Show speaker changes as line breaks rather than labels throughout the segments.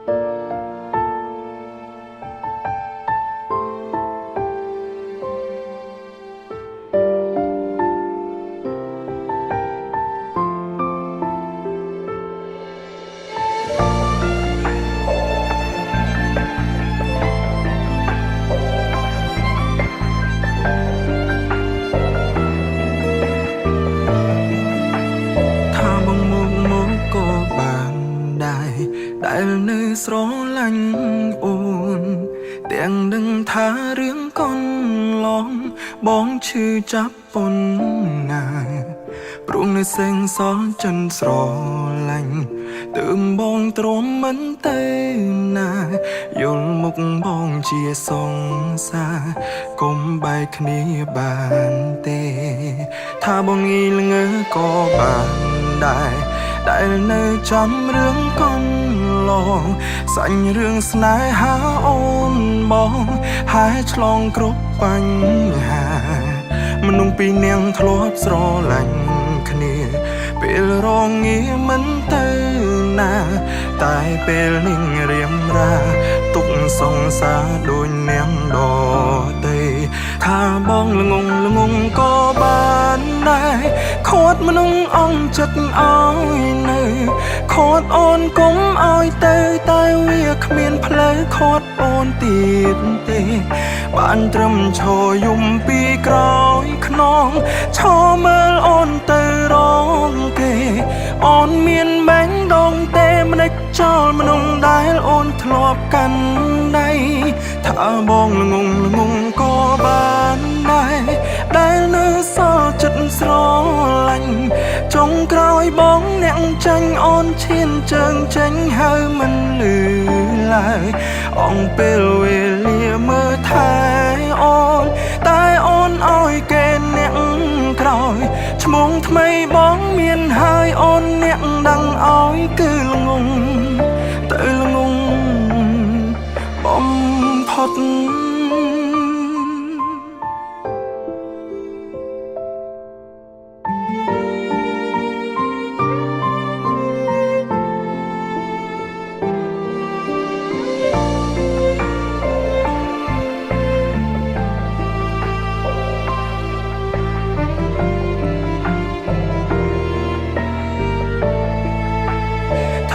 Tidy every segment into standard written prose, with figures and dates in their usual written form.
ថាបងមកមកក៏បានដែរដែលនៅស្រឡាញ់អូនទាំងដឹងថារឿងកន្លងបងឈឺចាប់ប៉ុណ្ណាព្រោះនៅសេងសល់ចិនស្រឡាញ់ទើមបងទ្រាំមិនទៅណាយល់មុខបងជាសង្សារកុំបែកគ្នាបានទេថាបងងីល្ងើក៏បានដែរដែលនៅចាំរឿងកន្លងសាញ់រឿងស្នេហាអូនបងហើយឆ្លងគ្រប់បញ្ហាមនុស្សពីរនាងធ្លាប់ស្រឡាញ់គ្នាពេលរងងាមិនទៅណាតែពេលនេះរៀមរាទុកសង្សារដូចនាងដទៃថាបងល្ងងល្ងងក៏បានដែរខាត់មនុស្សអង្គចិត្តឲ្យនៅខាត់អូនកុំឲ្យទៅតែវាគ្មានផ្លូវខាត់អូនទៀតទេបានត្រឹមឈរយំពីក្រោយខ្នងឈរមើលអូនទៅរងគេអូនមានបែងដងទេមិនដេចចោលមនុស្សដែលអូនធ្លាប់កាន់ដៃថាបងល្ងងល្ងងក៏បានដែរដែលនៅសល់ចិត្តស្រឡាញ់ចុងក្រោយបងអ្នកចាញ់អូនឈានជើងចេញហើយមិនលឺឡើយអង្គពេលវេលាមើលថែអូនតែអូនឲ្យគេអ្នកក្រោយឈ្មោះថ្មីបងមានហើយអូនអ្នកដឹងឲ្យគឺល្ងងទៅល្ងងបំផុត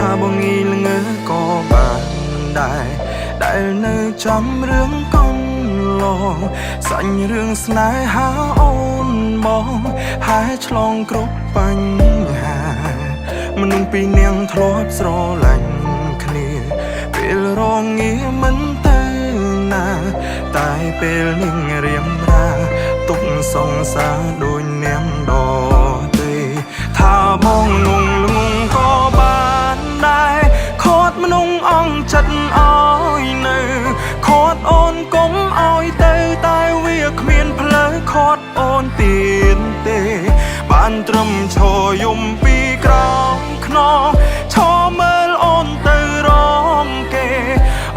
ថាបងងីល្ងើក៏បានដែរដែលនៅចាំរឿងកន្លងសាញ់រឿងស្នេហាអូនបងហើយឆ្លងគ្រប់បញ្ហាមនុស្សពីរនាងធ្លាប់ស្រឡាញ់គ្នាពេលរងងាមិនទៅណាតែពេលនេះរៀមរាទុកសង្សារដូចនាងដទៃថាបងងងល្ងងក៏បានដែរខាត់មនុស្សអង្គចិត្តឲ្យនៅខាត់អូនកុំឲ្យទៅតែវាគ្មានផ្លូវខាត់អូនទៀតទេបានត្រឹមឈរយំពីក្រោមខ្នងឈរមើលអូនទៅរងគេ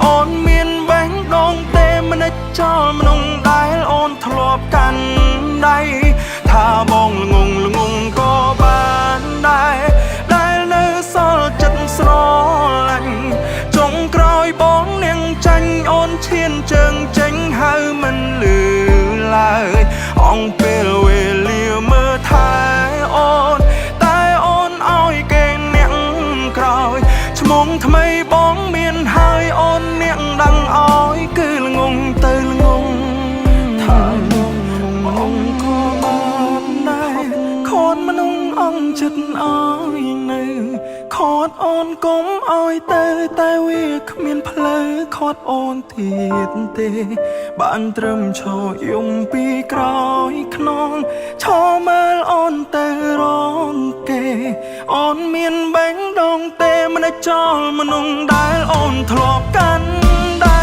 អូនមានបេះដូងទេមិនដេចចោលមនុស្សដែលអូនធ្លាប់កាន់ដៃថាបងល្ងងល្ងងក៏បានដែរដែលនៅសល់ចិត្តស្រឡាញ់ចុងក្រោយបងនាងចាញ់អូនឈានជើងចេញហើយមិនលឺឡើយអង្គពេលវេលាមើលថែអូនតែអូនឲ្យគេអ្នកក្រោយឈ្មោះថ្មីបងមានហើយអូនអ្នកដឹងឲ្យគឺល្ងងទៅល្ងងថាបងងក៏បានដែរខាត់មនុស្សអង្គចិត្តឲ្យនៅខាត់អូនកុំឲ្យទៅតែវាគ្មានផ្លូវខាត់អូនទៀតទេបានត្រឹមឈរយំពីក្រោយខ្នងឈរមើលអូនទៅរងគេអូនមានបេះដូងទេមិនได้ចោលមនុស្សដែលអូនធ្លាប់កាន់ដៃ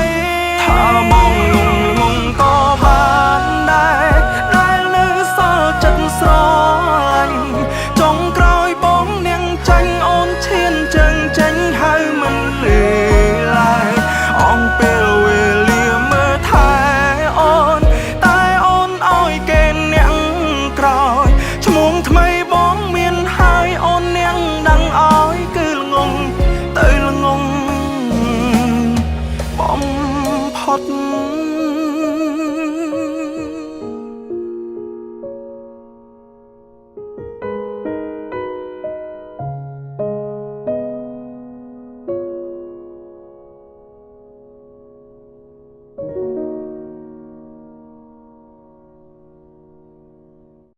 ថាបងងងងងក៏បានដែរដែលនៅសល់ចិត្តស្រឡាញ់ចុងក្រោយបងនាងចាញ់អូនឈានជើងចេញហើយមិនលឺឡើយអង្គពេលវេលាមើលថែអូនតែអូនឲ្យគេអ្នកក្រោយឈ្មោះថ្មីបងមានហើយអូនអ្នកដឹងឲ្យគឺល្ងងទៅល្ងង ត់